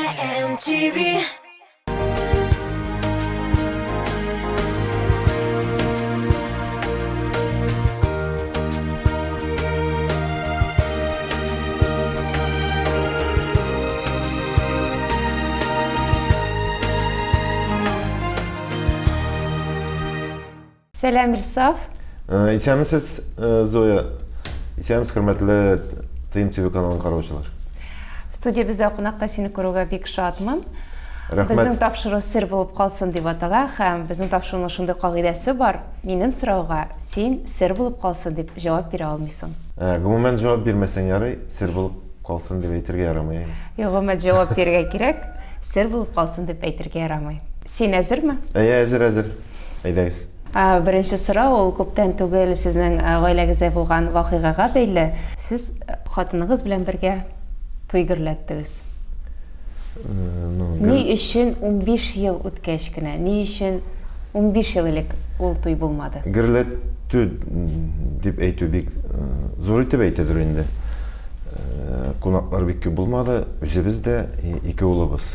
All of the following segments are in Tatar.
TMTV. Сәлам, Илсаф. Э, исәнмесез, э, Зоя. Исәнмесез, хөрмәтле ТМТВ каналын караучылар. Студиябездә кунакта сине күрүгә бик шатмын. Рәхмәт. Безнең тапшыру сер булып калсын дип атала һәм безнең тапшыруның шундый кагыйдәсе бар. Минем сорауга син сер булып калсын дип җавап бирә алмыйсың. Ә, гомумән җавап бирмәсәң ярый, сер булып калсын дип әйтергә ярамый. Юк, гомумән җавап бирергә кирәк, сер булып калсын дип әйтергә ярамый. Син әзерме? Әйе, әзер, әзер. Әйдәгез. Беренче сорау, ул күптән түгел сезнең гаиләгездә булган вакыйгага бәйле. Сез хатыныгыз белән бергә туй гөрләттегез. Ну, Ни өчен 15 ел үткәч кенә, ни өчен 15 ел элек ул туй булмады? Гөрләтү дип әйтү бик зур итеп әйтәдер инде. Кунаклар бик күп булмады, үзебез дә ике улыбыз.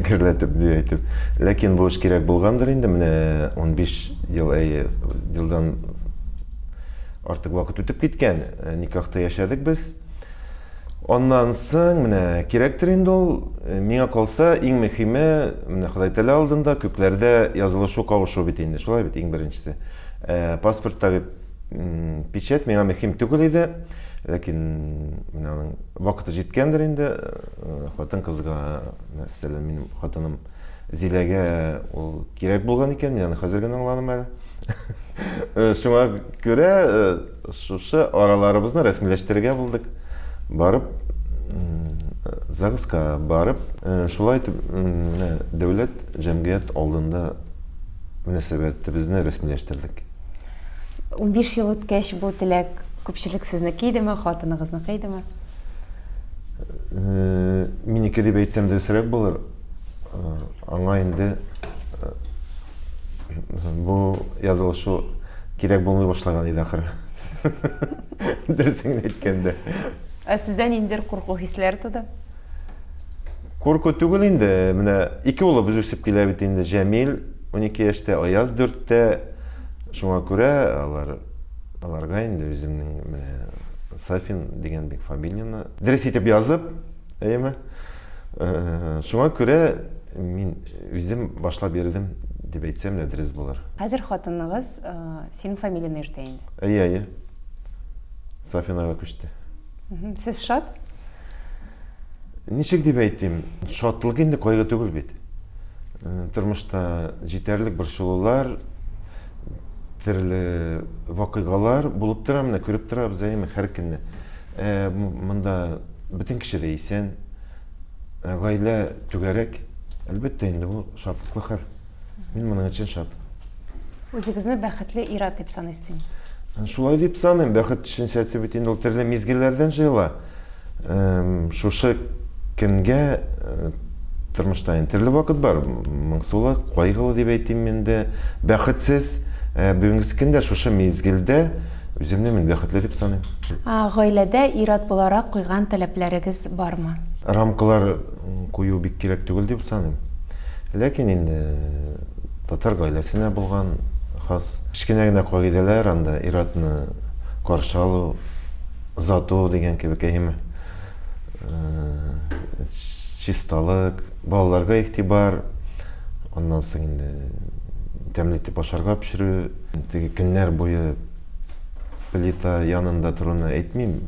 Гөрләтеп дип әйтеп. Ләкин бу эш кирәк булгандыр инде, менә 15 ел әйе, елдан артык вакыт үтеп киткән. Никахта яшәдек без. Аннан соң менә кирәктер инде ул. Миңа калса, иң мөһиме, менә Ходай Тәгалә алдында күкләрдә язылышу, кавышу бит инде. Шулай бит, иң беренчесе. Паспорттагы печать миңа мөһим түгел иде, ләкин менә аның вакыты җиткәндер инде. Хатын-кызга, мәсәлән, минем хатыным Зиләгә ул кирәк булган икән, мин аны хәзер генә аңладым әле. Шуңа күрә шушы араларыбызны рәсмиләштерергә булдык. Барып, ЗАГСка барып, шулай итеп, менә дәүләт, җәмгыять алдында мөнәсәбәтебезне рәсмиләштердек. 15 ел үткәч бу теләк күпчелек сезнеке идеме, хатыныгызныкы идеме? Минеке дип әйтсәм дөресрәк булыр. Аңа инде бу язылышу кирәк булмый башлаган иде ахыры. Дөресен генә әйткәндә. Ә сездә ниндидер курку хисләре туды? Курку түгел инде. Менә ике улыбыз үсеп килә бит инде. Җәмил 12 яшьтә, Аяз 4-тә. Шуңа күрә алар аларга инде үземнең менә Сафин дигән бик фамилияне дөрес итеп язып, әйеме? Э, шуңа күрә мин үзем башлап йөрдем дип әйтсәм дә дөрес булыр. Хәзер хатыныгыз э, синең фамилияне йөртә инде. Әйе, әйе. Сафинага күчте. Сез шат? Ничек дип әйтим, шатлык инде кайгы түгел бит. Э, тормышта җитәрлек борчылулар, төрле вакыйгалар булып тора, менә күреп торабыз, әйеме, һәр көнне. Э, монда бөтен кеше дә исән, э, гаилә түгәрәк. Әлбәттә инде бу шатлыклы хәл. Мин моның өчен шат. Үзегезне бәхетле ир-ат дип саныйсыз инде? Шулай дип саныйм. Бәхет төшенчәсе бит инде ул төрле мизгелләрдән җыела. Шушы көнгә э, тормышта инде төрле вакыт бар. Моңсулы, кайгылы дип әйтим инде, бәхетсез. Э, бүгенге көндә шушы мизгелдә үземне мин бәхетле дип саныйм. Гаиләдә ир-ат буларак куйган таләпләрегез бармы? Рамкалар кую бик кирәк түгел дип саныйм. Ләкин инде татар гаиләсенә булган хас кечкенә генә кагыйдәләр анда ир-атны каршы алу, озату дигән кебек, әйеме? Чисталык, балаларга игътибар, аннан соң инде тәмле итеп ашарга пешерү, теге көннәр буе плита янында торуны әйтмим,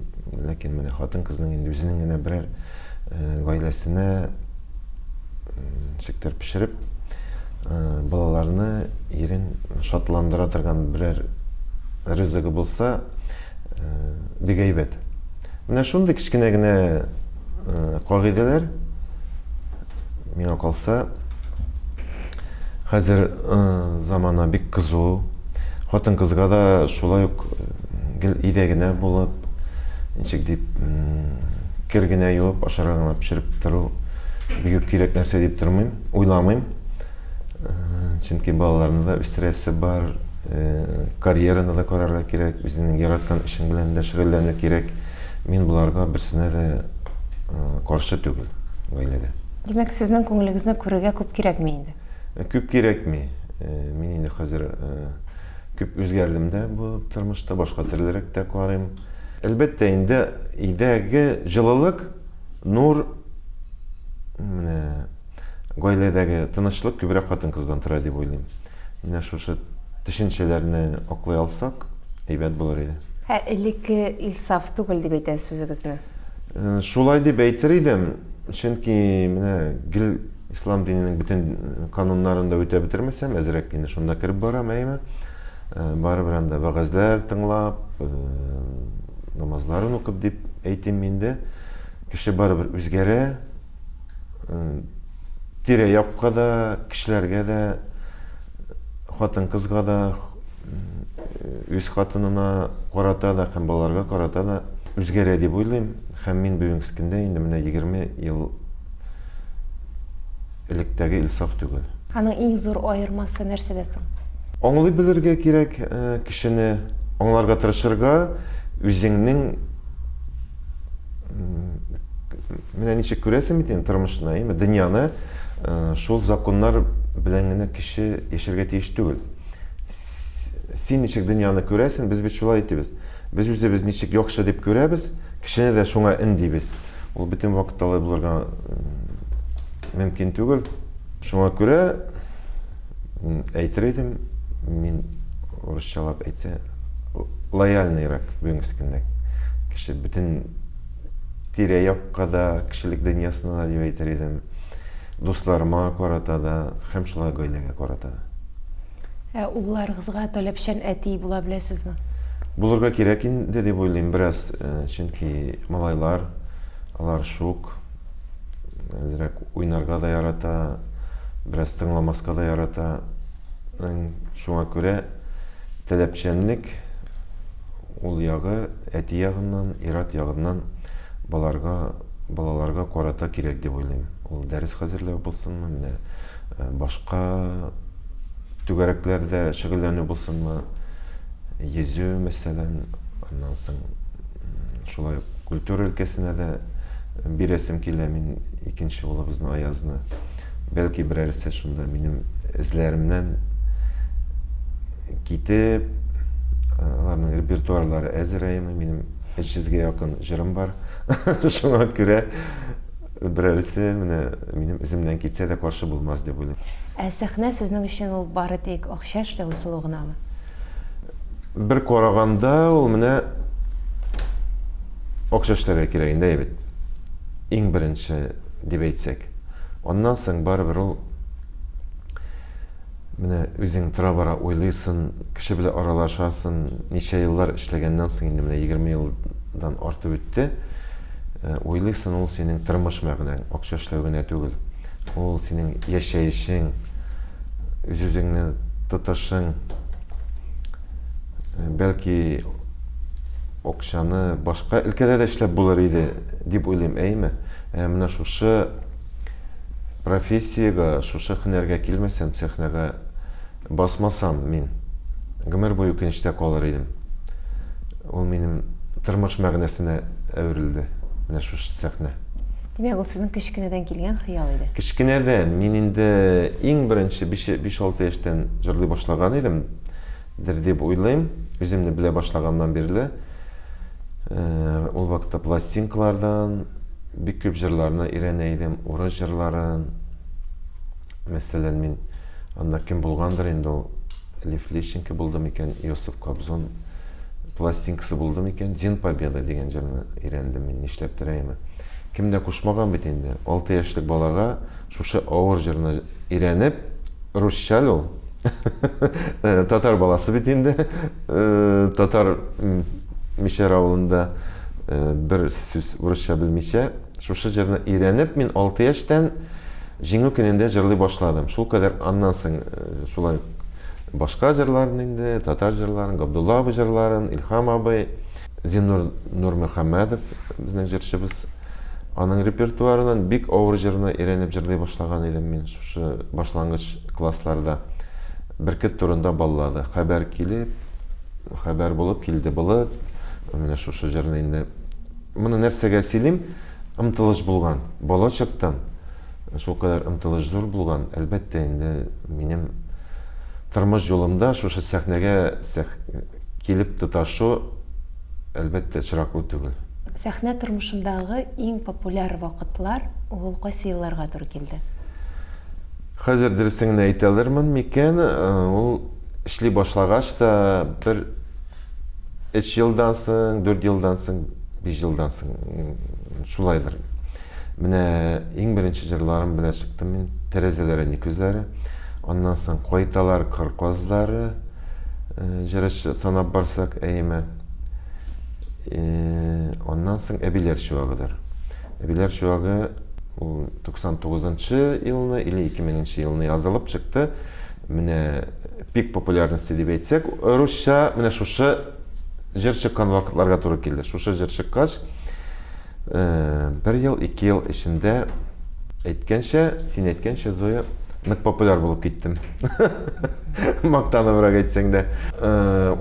ләкин менә хатын-кызның инде үзенең генә берәр гаиләсенә ничектер пешереп, балаларны, ирен шатландыра торган берәр ризыгы булса, бик әйбәт. Менә шундый кечкенә генә кагыйдәләр миңа калса, хәзер замана бик кызу. Хатын-кызга да шулай ук гел өйдә генә булып, ничек дип, кер генә юып, ашарга гына пешереп тору бик үк кирәк нәрсә дип тормыйм, уйламыйм. Чөнки балаларны да үстерәсе бар, карьераны да карарга кирәк, үзеңнең яраткан эшең белән дә шөгыльләнү кирәк. Мин боларга берсенә дә каршы түгел гаиләдә. Димәк, сезнең күңелегезне күрергә күп кирәкми инде? Күп кирәкми. Мин инде хәзер күп үзгәрдем дә бу тормышта, башка төрлерәк тә карыйм. Әлбәттә инде өйдәге җылылык, нур, менә гаиләдәге тынычлык күбрәк хатын-кыздан тора дип уйлыйм. Менә шушы төшенчәләрне аклый алсак, әйбәт булыр иде. Ә элекке Илсаф түгел дип әйтәсез үзегезне? Шулай дип әйтер идем, чөнки менә гел ислам диненең бөтен кануннарын да үтәп бетермәсәм, әзрәк инде шунда кереп барам, әйеме? Барыбер анда вәгазьләр тыңлап, намазларын укып дип әйтим инде. Кеше барыбер үзгәрә, тирә-якка да, кешеләргә дә, хатын-кызга да, үз хатынына карата да һәм балаларга карата да үзгәрә дип уйлыйм. Һәм мин бүгенге көндә инде менә 20 ел электәге Илсаф түгел. Аның иң зур аермасы нәрсәдә соң? Аңлый белергә кирәк кешене, аңларга тырышырга, үзеңнең менә ничек күрәсең бит инде тормышны, әйеме, дөньяны шул законнар белән генә кеше яшәргә тиеш түгел. Син ничек дөньяны күрәсең, без бит шулай итибез. Без үзебез ничек яхшы дип күрәбез, кешене дә шуңа өндибез. Ул бөтен вакытта алай булырга мөмкин түгел. Шуңа күрә әйтер идем, мин урысчалап әйтсә, лояльныйрак бүгенге көндә кеше бөтен тирә-якка да, кешелек дөньясына да дип әйтер идем. Дусларыма карата да һәм шулай гаиләгә карата да. Ә улларыгызга таләпчән әти була беләсезме? Булырга кирәк инде дип уйлыйм бераз, чөнки малайлар алар шук, әзрәк уйнарга да ярата, бераз тыңламаска да ярата. Шуңа күрә таләпчәнлек ул ягы әти ягыннан, ир-ат ягыннан баларга, балаларга карата кирәк дип уйлыйм. Ул дәрес хәзерләү булсынмы, менә башка түгәрәкләрдә шөгыльләнү булсынмы, йөзү, мәсәлән, аннан соң шулай ук культура өлкәсенә дә бирәсем килә мин икенче улыбызны, Аязны. Бәлки берәрсе шунда минем эзләремнән китеп, аларның репертуарлары әзер әйеме, минем 300гә якын җырым бар. Шуңа күрә берәрсе менә минем эземнән китсә дә каршы булмас дип уйлыйм. Ә сәхнә сезнең өчен ул бары тик акча эшләү ысулы гынамы? Бер караганда ул менә акча эшләргә кирәк инде, әйе бит. Иң беренче дип әйтсәк. Аннан соң барыбер ул менә үзең тора-бара уйлыйсын, кеше белән аралашасың, ничә еллар эшләгәннән соң инде менә 20 елдан артып үтте. Э, уйлыйсың, ул синең тормыш мәгънәң, акча эшләү генә түгел. Ул синең яшәешең, үз-үзеңне тотышың. Э, бәлки акчаны башка өлкәдә дә эшләп булыр иде дип уйлыйм, әйеме? Ә менә шушы профессиягә, шушы һөнәргә килмәсәм, сәхнәгә басмасам, мин гомер буе үкенечтә калыр идем. Ул минем тормыш мәгънәсенә әверелде, менә шушы сәхнә. Димәк, ул сезнең кечкенәдән килгән хыял иде? Кечкенәдән. Мин инде иң беренче 5-6 яшьтән җырлый башлаган идем, дер дип уйлыйм. Үземне белә башлаганнан бирле. Ул вакытта пластинкалардан бик күп җырларны өйрәнә идем, урыс җырларын. Мәсәлән, мин анда кем булгандыр инде ул Лев Лещенко булды микән, Иосиф Кобзон пластинкасы булды микән, День Победы дигән җырны өйрәндем мин, нишләптер әйеме. Кем дә кушмаган бит инде. 6 яшьлек балага шушы авыр җырны өйрәнеп, русча әле ул. Татар баласы бит инде. Татар Мишәр авылында бер сүз урысча белмичә, шушы җырны өйрәнеп, мин 6 яшьтән Җиңү көнендә җырлый башладым. Шул кадәр аннан соң шулай башка җырларын инде, татар җырларын, Габдулла абый җырларын, Илһам абый, Зиннур Нурмөхәммәдов безнең җырчыбыз. Аның репертуарыннан бик авыр җырны өйрәнеп җырлый башлаган идем мин шушы башлангыч классларда. Бөркет турында баллада. Хәбәр килеп, хәбәр булып килде болыт. Менә шушы җырны инде. Моны нәрсәгә сөйлим? омтылыш булган, бала чактан шулкадәр омтылыш зур булган, әлбәттә инде, минем тормыш юлымда шушы сәхнәгә сәх... килеп тоташу, әлбәттә, очраклы түгел. Сәхнә тормышындагы иң популяр вакытлар ул кайсы елларга туры килде? Хәзер дөресен генә әйтә алырмын микән, ул эшли башлагач та бер өч елдан соң, дүрт елдан соң, биш елдан соң шулайдыр. Менә иң беренче җырларым белән чыктым мин, Тәрәзәләр әни күзләре. Аннан соң Кайталар кыр казлары җыры санап барсак, әйеме. Аннан соң Әбиләр чуагыдыр. Әбиләр чуагы ул 99 нчы елны или 2000 нче елны язылып чыкты. Менә пик популярности дип әйтсәк, русча менә шушы җыр чыккан вакытларга туры килде. Шушы җыр чыккач, бер ел, ике ел эчендә әйткәнчә, син әйткәнчә, Зоя, нык популяр булып киттем. Мактаныбрак әйтсәң дә.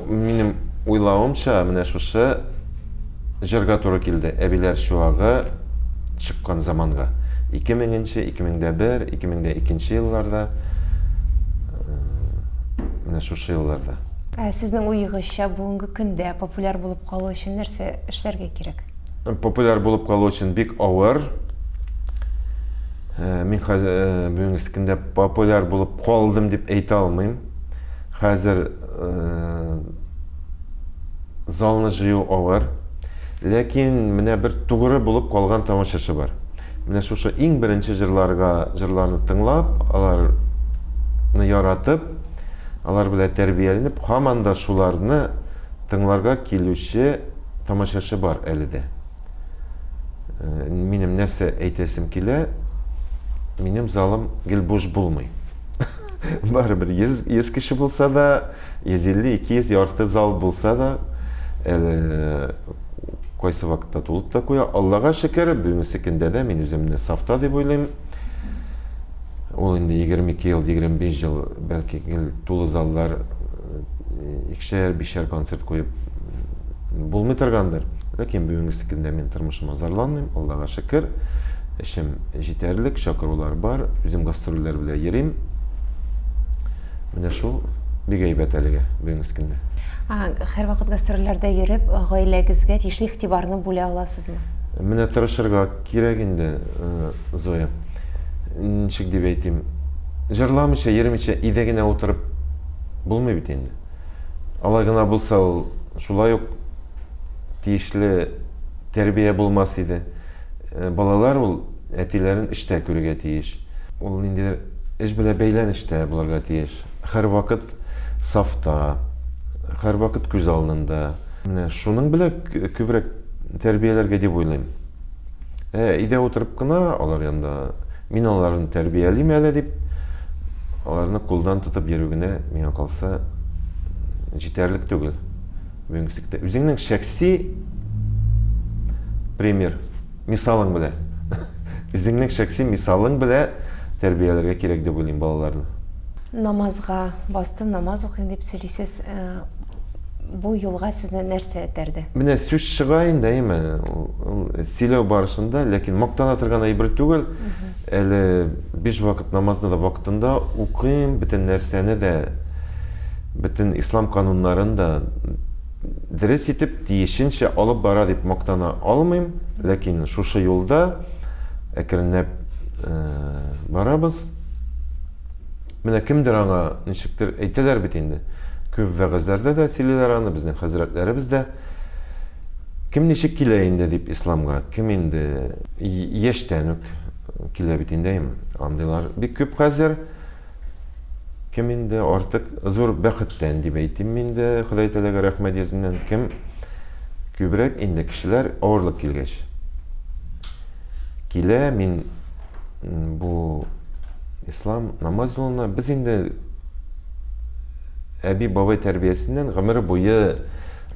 Минем уйлавымча, менә шушы җырга туры килде. Әбиләр чуагы чыккан заманга. 2000 нче, 2001, 2002 елларда менә шушы елларда. Ә сезнең уегызча, бүгенге көндә популяр булып калу өчен нәрсә эшләргә кирәк? Популяр булып калу өчен бик авыр. Мин хәзер бүгенге көндә популяр булып калдым дип әйтә алмыйм. Хәзер залны җыю авыр. Ләкин менә бер тугры булып калган тамашачы бар. Менә шушы иң беренче җырларга, җырларны тыңлап, аларны яратып, алар белән тәрбияләнеп, һаман да шуларны тыңларга килүче тамашачы бар әле дә. Минем нәрсә әйтәсем килә, минем залым гел буш булмый. Барыбер 100, 100 кеше булса да, 150, 200, ярты зал булса да, әле кайсы вакытта тулып та куя. Аллага шөкер, бүгенге көндә дә мин үземне сафта дип уйлыйм. Ул инде 22 ел, 25 ел, бәлки гел тулы заллар, икешәр, бишәр концерт куеп булмый торгандыр. Ләкин бүгенге көндә мин тормышыма зарланмыйм, Аллага шөкер. Эшем җитәрлек, чакырулар бар, үзем гастрольләр белән йөрим. Менә шул бик әйбәт әлегә бүгенге көндә. Һәрвакыт гастрольләрдә йөреп, гаиләгезгә тиешле игътибарны бүлә аласызмы? Менә тырышырга кирәк инде, Зоя. Ничек дип әйтим, җырламыйча, йөрмичә, өйдә генә утырып булмый бит инде. Алай гына булса, ул шулай ук тиешле тәрбия булмас иде. Балалар ул әтиләрен эштә күрергә тиеш. Ул ниндидер эш белән бәйләнештә булырга тиеш. Һәрвакыт сафта, һәрвакыт күз алдында. Менә шуның белән күбрәк тәрбияләргә дип уйлыйм. Ә өйдә утырып кына алар янында мин аларны тәрбиялим әле дип, аларны кулдан тотып йөрү генә миңа калса җитәрлек түгел. Бүгенге үзеңнең шәхси пример, мисалың белән. Үзеңнең шәхси мисалың белән тәрбияләргә кирәк дип уйлыйм балаларны. Намазга бастым, намаз укыйм дип сөйлисез. Бу юлга сезне нәрсә этәрде? Менә сүз чыга инде, әйеме? Ул сөйләү барышында, ләкин мактана торган әйбер түгел. Әле биш вакыт намазны да вакытында укыйм, бөтен нәрсәне дә, бөтен ислам кануннарын да дөрес итеп, тиешенчә алып бара дип мактана алмыйм, ләкин шушы юлда әкренләп барабыз. Менә кемдер аңа ничектер әйтәләр бит инде. Күп вәгазьләрдә дә сөйлиләр аны, безнең хәзрәтләребез дә. Кем ничек килә инде дип исламга, кем инде яшьтән үк килә бит инде, әйме? Андыйлар бик күп хәзер. Кем инде артык зур бәхеттән дип әйтим инде, Ходай Тәгаләгә рәхмәт йөзеннән, кем күбрәк инде кешеләр авырлык килгәч килә, мин бу ислам намаз юлына без инде әби бабай тәрбиясеннән гомере буе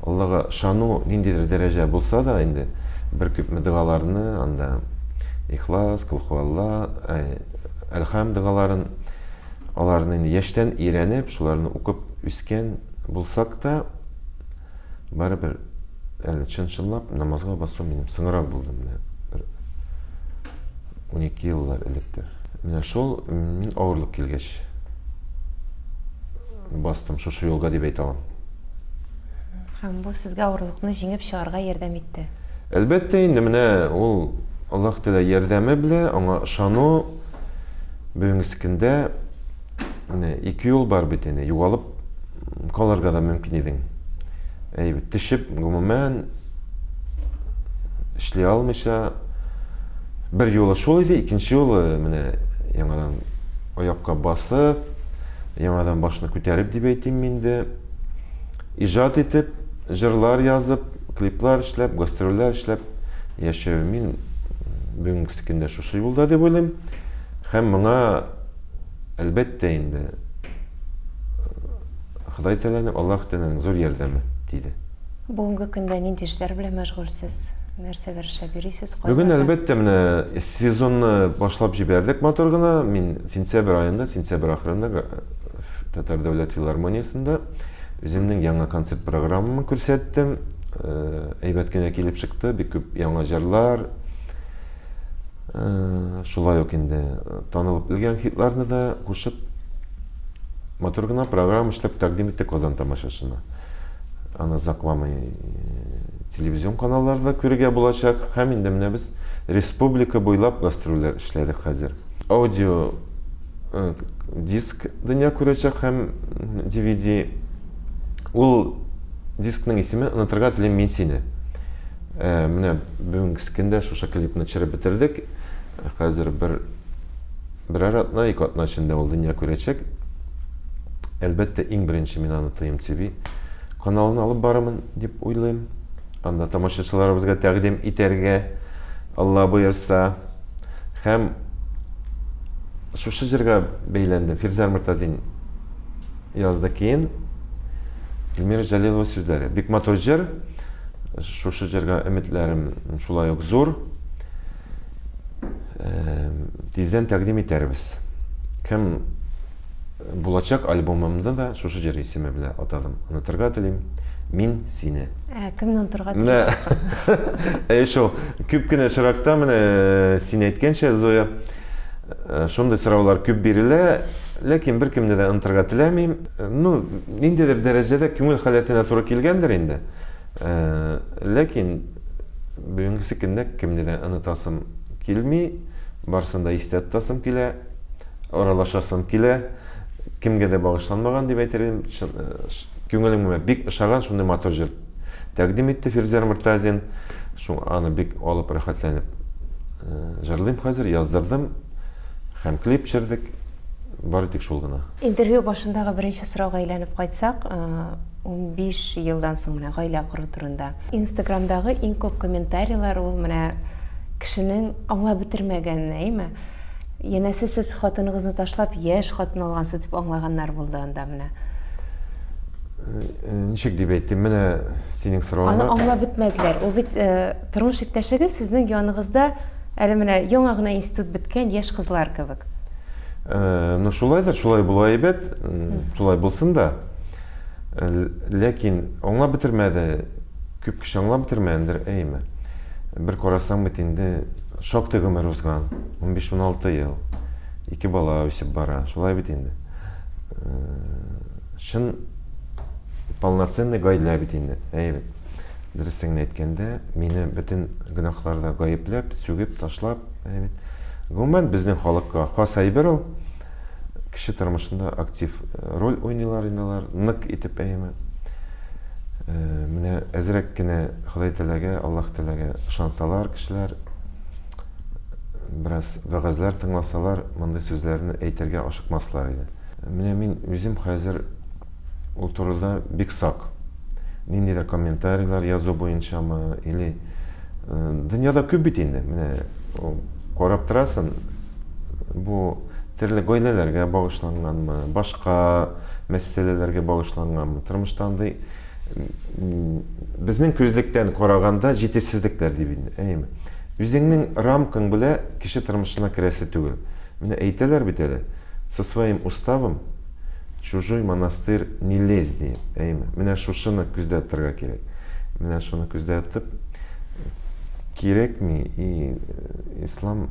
Аллага ышану ниндидер дәрәҗә булса да инде бер күпме догаларны анда ихлас, кулхуалла, әлхам догаларын аларны инде яшьтән өйрәнеп, шуларны укып үскән булсак та, барыбер әле чын-чынлап намазга басу минем соңрак булды менә. Бер. 12 еллар электер. Менә шул мин авырлык килгәч бастым шушы юлга дип әйтә алам. Һәм бу сезгә авырлыкны җиңеп чыгарга ярдәм итте. Әлбәттә инде, менә ул Аллаһ Тәгалә ярдәме белән, аңа ышану бүгенгесе көндә менә ике юл бар бит инде, югалып калырга да мөмкин идең. Әй бит, төшеп, гомумән эшли алмыйча бер юлы шул иде, икенче юлы менә яңадан аякка басып, яңадан башны күтәреп дип әйтим инде, иҗат итеп, җырлар язып, клиплар эшләп, гастрольләр эшләп яшәү. Мин бүгенге көндә шушы юлда дип уйлыйм. Һәм моңа әлбәттә инде Ходай Тәгаләнең, Аллаһ Тәгаләнең зур ярдәме тиде. Бүгенге көндә нинди эшләр белән мәшгульсез? Нәрсәләр эшләп йөрисез? Бүген, әлбәттә, менә сезонны башлап җибәрдек матур гына. Мин сентябрь аенда, сентябрь ахырында Татар дәүләт филармониясендә үземнең яңа концерт программамны күрсәттем. Әйбәт кенә килеп чыкты, бик күп яңа җырлар. Шулай ук инде танылып өлгергән хитларны да кушып матур гына программа эшләп тәкъдим иттек Казан тамашачысына. Аны озакламый телевизион каналларда күрергә булачак. Һәм инде менә без республика буйлап гастрольләр эшләдек хәзер. Аудио диск дөнья күрәчәк һәм DVD. Ул дискның исеме Онытырга телим мин сине. Менә бүгенге көндә шушы клипны төшереп бетердек. Хәзер бер берәр атна, ике атна эчендә ул дөнья күрәчәк. Әлбәттә, иң беренче мин аны ТМТВ каналына алып барырмын дип уйлыйм. Анда тамашачыларыбызга тәкъдим итәргә Алла боерса. Һәм шушы җырга бәйләндем. Фирзәр Мортазин язды кейін. Эльмира Җәлилова сүзләре. Бик матур җыр. Шушы җырга өметләрем шулай ук зур. Тиздән тәкъдим итәрбез. Кем булачак альбомымны да шушы җыр исеме белән атадым. Онытырга телим мин сине. Ә, кемне онытырга телисез? Әй шул, күп кенә очракта менә син әйткәнчә, Зоя, шундый сораулар күп бирелә, ләкин беркемне дә онытырга теләмим. Ну, ниндидер дәрәҗәдә күңел халәтенә туры килгәндер инде. Ләкин бүгенгесе көндә кемне дә онытасым килми, барысын да истә тотасым килә, аралашасым килә. Кемгә дә багышланмаган дип әйтер идем. Күңелемә бик ошаган шундый матур җыр тәкъдим итте Фирзәр Мортазин. Шуңа аны бик алып рәхәтләнеп җырлыйм хәзер, яздырдым һәм клип төшердек. Бары тик шул гына. Интервью башындагы беренче сорауга әйләнеп кайтсак, 15 елдан соң менә гаилә кору турында. Инстаграмдагы иң күп комментарийлар ул менә кешенең аңлап бетермәгәнен, әйме? Янәсе сез хатыныгызны ташлап яшь хатын алгансыз дип аңлаганнар булды анда менә. Ничек дип әйтим, менә синең соравыңа. Аны аңлап бетмәделәр. Ул бит тормыш иптәшегез сезнең яныгызда әле менә яңа гына институт беткән яшь кызлар кебек. Ну шулайдыр, шулай була әйбәт, шулай булсын да. Ләкин аңлап бетермәде, күп кеше аңлап бетермәгәндер, әйме. Бер карасаң бит инде шактый гомер узган, 15-16 ел, ике бала үсеп бара, шулай бит инде. Чын полноценный гаилә бит инде, әйе бит. Дөресен генә әйткәндә, мине бөтен гөнаһларда гаепләп, сүгеп, ташлап, әйе бит. Гомумән, безнең халыкка хас әйбер ул. Кеше тормышында актив роль уйныйлар инде алар, нык итеп, әйеме. Менә әзрәк кенә Ходай Тәгаләгә, Аллаһ Тәгаләгә ышансалар кешеләр, бераз вәгазьләр тыңласалар, мондый сүзләрне әйтергә ашыкмаслар иде. Менә мин үзем хәзер ул турыда бик сак. Ниндидер комментарийлар язу буенчамы, или дөньяда күп бит инде. Менә карап торасың, бу төрле гаиләләргә багышланганмы, башка мәсьәләләргә багышланганмы, тормышта андый безнең күзлектән караганда җитешсезлекләр дип инде, әйеме? Үзеңнең рамкаң белән кеше тормышына керәсе түгел. Менә әйтәләр бит әле, со своим уставом чужой монастырь не лезь диеп, әйеме? Менә шушыны күздә тотарга кирәк. Менә шуны күздә тотып, кирәкми, и ислам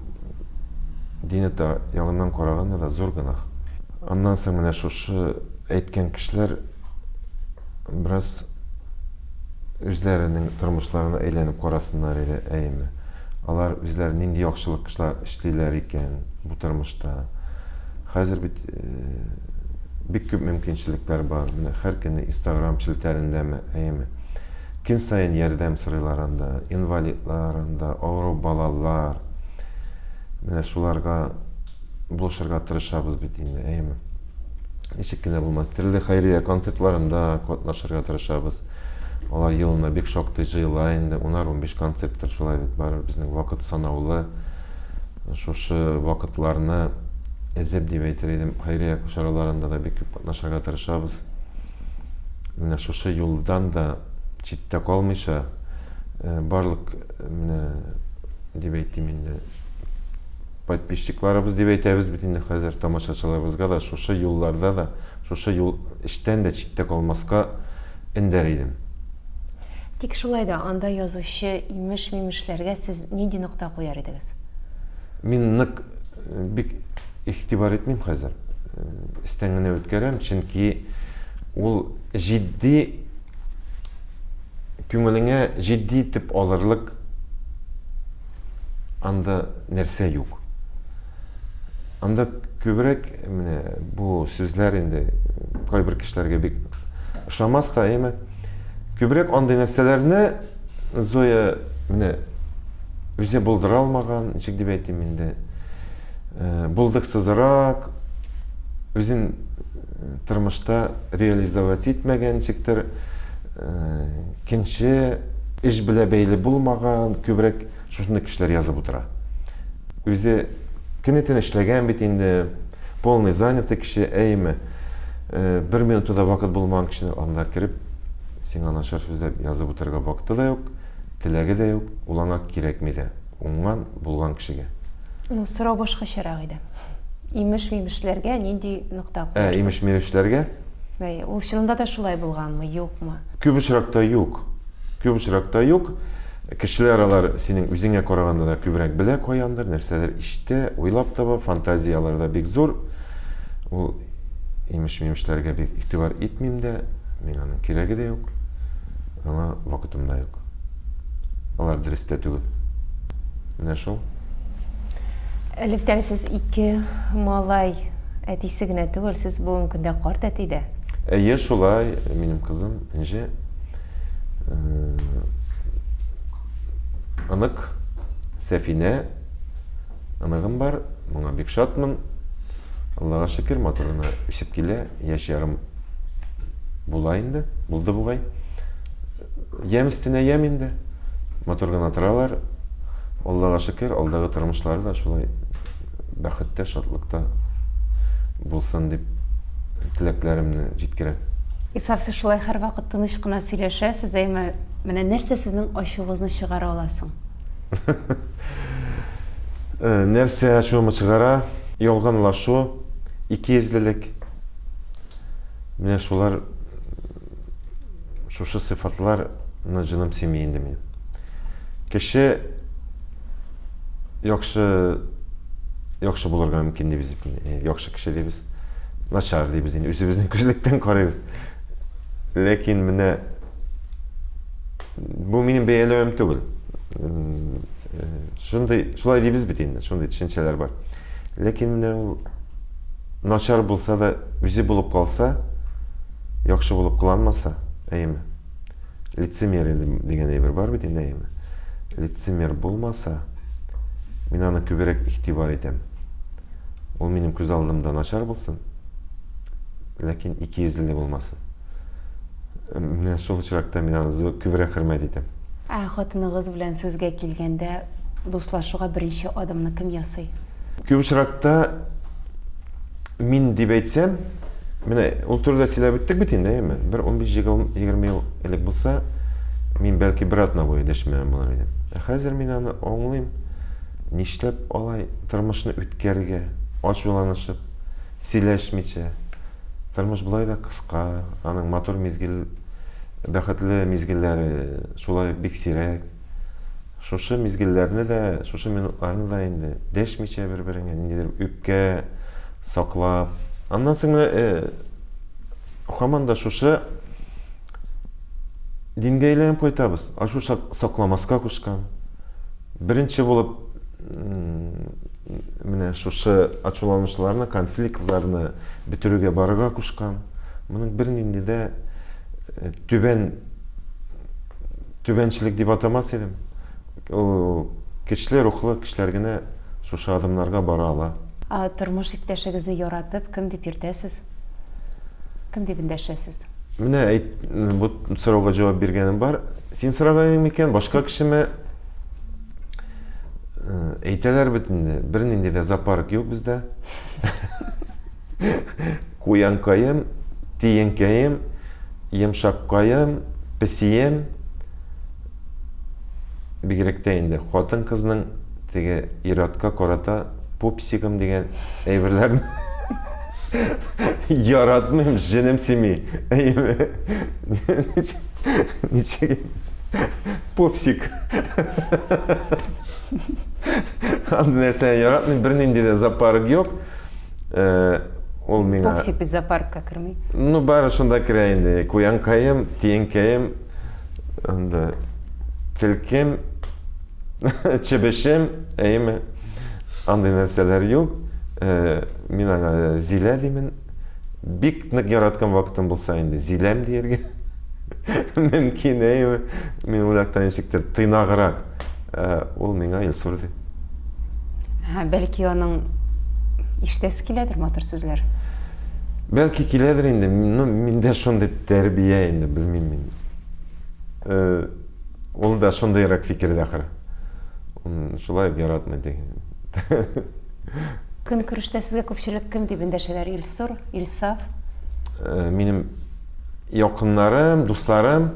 Дине ягыннан караганда да зур гөнаһ. Аннан соң менә шушы әйткән кешеләр бераз үзләренең тормышларына әйләнеп карасыннар иде, әйеме? Алар үзләре нинди яхшылык эшлиләр икән бу тормышта? Хәзер бит бик күп мөмкинчелекләр бар. Менә һәр көнне Инстаграм челтәрендәме, әйеме? Көн саен ярдәм сорыйлар анда, инвалидлар анда, авыру балалар. Менә шуларга булышырга тырышабыз бит инде, әйеме? Ничек кенә булмас, төрле хәйрия концертларында катнашырга тырышабыз. Алар елына бик шактый җыела инде, унар-унбиш концерттыр шулай бит, барыбер безнең вакыт санаулы. Шушы вакытларны эзеп дип әйтер идем, хәйрия чараларында да бик күп катнашырга тырышабыз. Менә шушы юлдан да читтә калмыйча, барлык менә дип әйтим инде, подписчикларыбыз дип әйтәбез бит инде хәзер тамашачыларыбызга да шушы юлларда да, шушы юл эштән дә читтә калмаска өндәр идем. Тик шулай да анда язучы имеш-мимешләргә сез нинди нокта куяр идегез? Мин нык бик игътибар итмим хәзер. Өстән генә үткәрәм, чөнки ул җитди күңелеңә җитди итеп алырлык анда нәрсә юк. Анда күбрәк менә бу сүзләр инде кайбер кешеләргә бик ошамас та, әйме? Күбрәк андый нәрсәләрне Зоя менә үзе булдыра алмаган, ничек дип әйтим инде, э, булдыксызрак, үзен э, тормышта реализовать итмәгән ничектер, э, кенче эш белән бәйле булмаган, күбрәк Шушындый кешеләр язып утыра. Үзе көне-төн эшләгән бит инде, полный занятый кеше, әйеме? Э, бер минута да вакыт булмаган кешене анда кереп, сиңа начар сүзләр язып утырырга вакыты да юк, теләге дә юк, ул аңа кирәкми дә. Уңган, булган кешегә. Ну, сорау башкачарак иде. Имеш-мимешләргә нинди нокта куярсыз? Ә, имеш-мимешләргә? Әйе, ул чынында да шулай булганмы, юкмы? Күп очракта юк. Күп очракта юк. Кешеләр алар синең үзеңә караганда да күбрәк белә каяндыр, нәрсәдер ишетә, уйлап таба, фантазияләре дә бик зур. Ул имеш-мимешләргә бик игътибар итмим дә, миңа аның кирәге дә юк, аңа вакытым да юк. Алар дөрес тә түгел. Менә шул. Электән сез ике малай әтисе генә түгел, сез бүгенге көндә карт әти дә. Әйе, шулай, минем кызым Энҗе. Онык Сәфинә оныгым бар, моңа бик шатмын. Аллага шөкер, матур гына үсеп килә, яшь ярым була инде, булды бугай. Ямь өстенә ямь инде. Матур гына торалар. Аллага шөкер, алдагы тормышлары да шулай бәхеттә, шатлыкта булсын дип теләкләремне җиткерәм. Исаф, сез шулай һәрвакыт тыныч кына сөйләшәсез, әмма менә нәрсә сезнең ачуыгызны чыгара ала соң? Э, нәрсә ачуымны чыгара? Ялганлашу, икейөзлелек. Менә шулар шушы сыйфатларны җаным сөйми инде мин. Кеше яхшы яхшы булырга мөмкин дибез, э, яхшы кеше дибез, начар дибез инде, үзебезнең күзлектән карыйбыз. Ләкин менә бу минем бәяләвем түгел. Э, шундый, шулай дибез бит инде, шундый төшенчәләр бар. Ләкин менә ул начар булса да, үзе булып калса, яхшы булып кыланмаса, әйеме? Лицемерие дигән әйбер бар бит инде, әйеме? Лицемер булмаса, мин аны күбрәк игътибар итәм. Ул минем күз алдымда начар булсын, ләкин икейөзле булмасын. Менә шул очракта мин аны күбрәк хөрмәт итәм. Ә хатыныгыз белән сүзгә килгәндә, дуслашуга беренче адымны кем ясый? Күп очракта мин дип әйтсәм, менә ул турыда сөйләп үттек бит инде, әйеме? Бер 15-20 ел элек булса, мин бәлки бер атна буе дәшмәгән булыр идем. Ә хәзер мин аны аңлыйм. Нишләп алай тормышны үткәрергә, ачуланышып, сөйләшмичә? Тормыш болай да кыска, аның матур мизгел, бәхетле мизгелләре шулай ук бик сирәк. Шушы мизгелләрне дә, шушы минутларны да инде дәшмичә бер-береңә, ниндидер үпкә саклап. Аннан соң менә э, һаман да шушы дингә әйләнеп кайтабыз. Ачу сакламаска кушкан. Беренче булып менә шушы ачуланучыларны, конфликтларны бетерүгә барырга кушкан. Моның бернинди дә э, түбән түбәнчелек дип атамас идем. Ул көчле рухлы кешеләр генә шушы адымнарга бара ала. Ә тормыш иптәшегезне яратып, кем дип йөртәсез? Кем дип эндәшәсез? Менә әйт, бу сорауга җавап биргәнем бар. Син сораган микән, башка кешеме? Э, әйтәләр бит инде, бернинди дә зоопарк юк бездә. Куянкаем, тиенкәем, йомшаккаем, песием. Бигрәк тә инде хатын-кызның теге ир-атка карата пупсигым дигән әйберләрне яратмыйм, җенем сими. Әйеме? Ничек? Пупсик. Андый нәрсәне яратмыйм, бернинди дә зоопарк юк. Э, ул миңа Пупсик бит зоопаркка керми. Ну, бары шунда керә инде. Куянкаем, тиенкәем, анда телкем, чебешем, әйеме? Андый нәрсәләр юк. Э, мин аңа Зилә димен. Бик нык яраткан вакытым булса инде Зиләм дияргә мөмкин, әйеме? Мин ул яктан ничектер тыйнаграк. Э, ул миңа Илсур ди. Бәлки аның ишетәсе киләдер матур сүзләр. Бәлки киләдер инде. Ну, миндә шундый тәрбия инде, белмим мин. Э, ул да шундыйрак фикердә ахры. Шулай ук яратмый дигән. Көнкүрештә сезгә күпчелек кем дип эндәшәләр? Илсур, Илсаф? Э, минем якыннарым, дусларым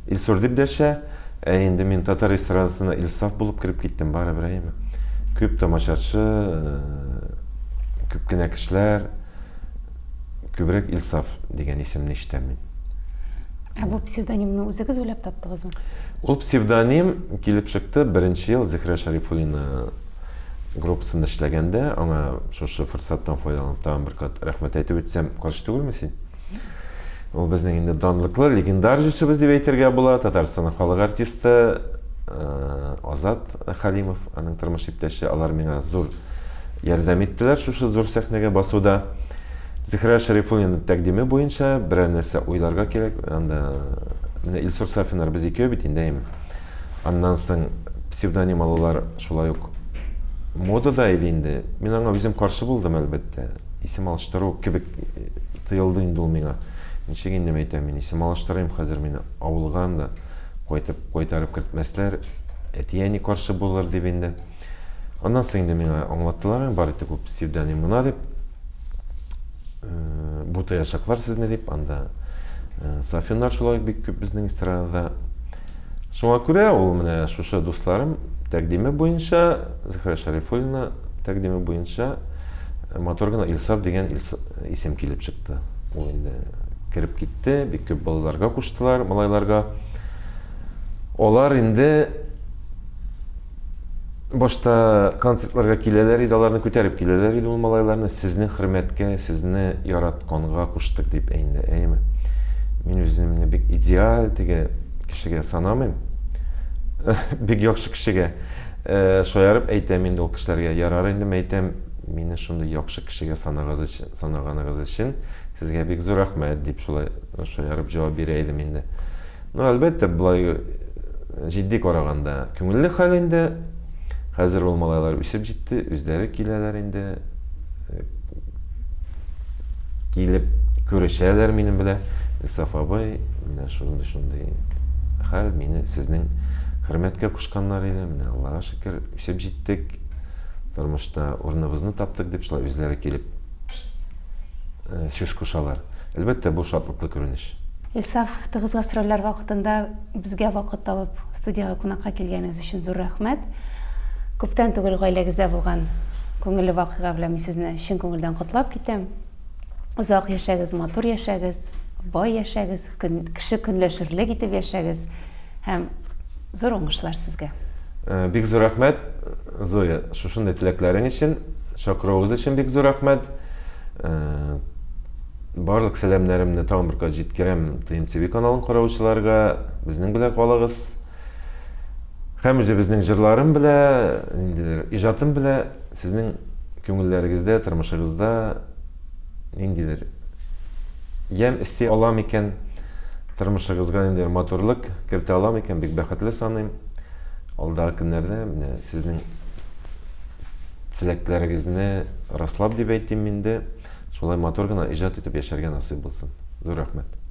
Илсур дип дәшә. Ә инде мин татар эстрадасына Илсаф булып кереп киттем, барыбер, әйеме? Күп тамашачы, э, күп кенә кешеләр күбрәк Илсаф дигән исемне ишетәм мин. Ә бу псевдонимны үзегез уйлап таптыгызмы? Ул псевдоним килеп чыкты беренче ел Зөһрә Шәрифуллина группасында эшләгәндә, аңа шушы форсаттан файдаланып тагын бер кат рәхмәт әйтеп үтсәм, каршы түгелме син? Ул безнең инде данлыклы, легендар җырчыбыз дип әйтергә була, Татарстанның халык артисты э, Азат Халимов, аның тормыш иптәше, алар миңа зур ярдәм иттеләр шушы зур сәхнәгә басуда. Зөһрә Шәрифуллина тәкъдиме буенча берәр нәрсә уйларга кирәк. Анда менә Илсур Сафиннар без икәү бит инде, әйеме? Аннан соң псевдоним алулар шулай ук модада иде инде. Мин аңа үзем каршы булдым, әлбәттә. Исем алыштыру кебек тоелды инде ул миңа. Ничек инде әйтәм, мин исем алыштырыйм, хәзер мине авылга анда кайтып кайтарып кертмәсләр, әти-әни каршы булыр дип инде. Аннан соң инде миңа аңлаттылар, бары тик ул псевдоним гына дип. Э, бутаячаклар сезне дип, анда э, Сафиннар шулай бик күп безнең эстрадада. Шуңа күрә ул менә шушы дусларым тәкъдиме буенча, Зөһрә Шәрифуллина тәкъдиме буенча э, матур гына Илсаф дигән исем килеп чыкты. Ул инде кереп китте, бик күп балаларга куштылар, малайларга. Алар инде Башта концертларга киләләр иде, аларны күтәреп киләләр иде ул малайларны. Сезнең хөрмәткә, сезне яратканга куштык дип инде, әйеме? Мин үземне бик идеаль теге кешегә санамыйм. Бик яхшы кешегә. Э, шаярып әйтәм инде ул кешеләргә, ярар инде, әйтәм, мине шундый яхшы кешегә санагыз өчен, санаганыгыз өчен сезгә бик зур рәхмәт дип шулай шаярып җавап бирә идем инде. Ну, әлбәттә, болай җитди караганда күңелле хәл инде. Хәзер ул малайлар үсеп җитте, үзләре киләләр инде. Килеп күрешәләр минем белән. Илсаф абый, менә шундый шундый хәл, мине сезнең хөрмәткә кушканнар иде. Менә Аллага шөкер, үсеп җиттек. Тормышта урыныбызны таптык дип шулай үзләре килеп Э, сүз кушалар. Әлбәттә, бу шатлыклы күренеш. Илсаф, тыгыз гастрольләр вакытында безгә вакыт табып студиягә кунакка килгәнегез өчен зур рәхмәт. Күптән түгел гаиләгездә булган күңелле вакыйга белән мин сезне чын күңелдән котлап китәм. Озак яшәгез, матур яшәгез, бай яшәгез, көн, кеше көнләшерлек итеп яшәгез һәм зур уңышлар сезгә. Э, бик зур рәхмәт, Зоя, шушындый теләкләрең өчен, чакыруыгыз өчен бик зур рәхмәт. Э, барлык сәламнәремне тагын бер кат җиткерәм TMTV каналын караучыларга. Безнең белән калыгыз. Һәм үзебезнең җырларым белә, ниндидер иҗатым белә сезнең күңелләрегездә, тормышыгызда ниндидер ямь өсти алам икән, тормышыгызга ниндидер матурлык кертә алам икән, бик бәхетле саныйм. Алдагы көннәрдә менә сезнең теләкләрегезне раслап дип әйтим инде, шулай матур гына иҗат итеп яшәргә насыйп булсын. Зур рәхмәт.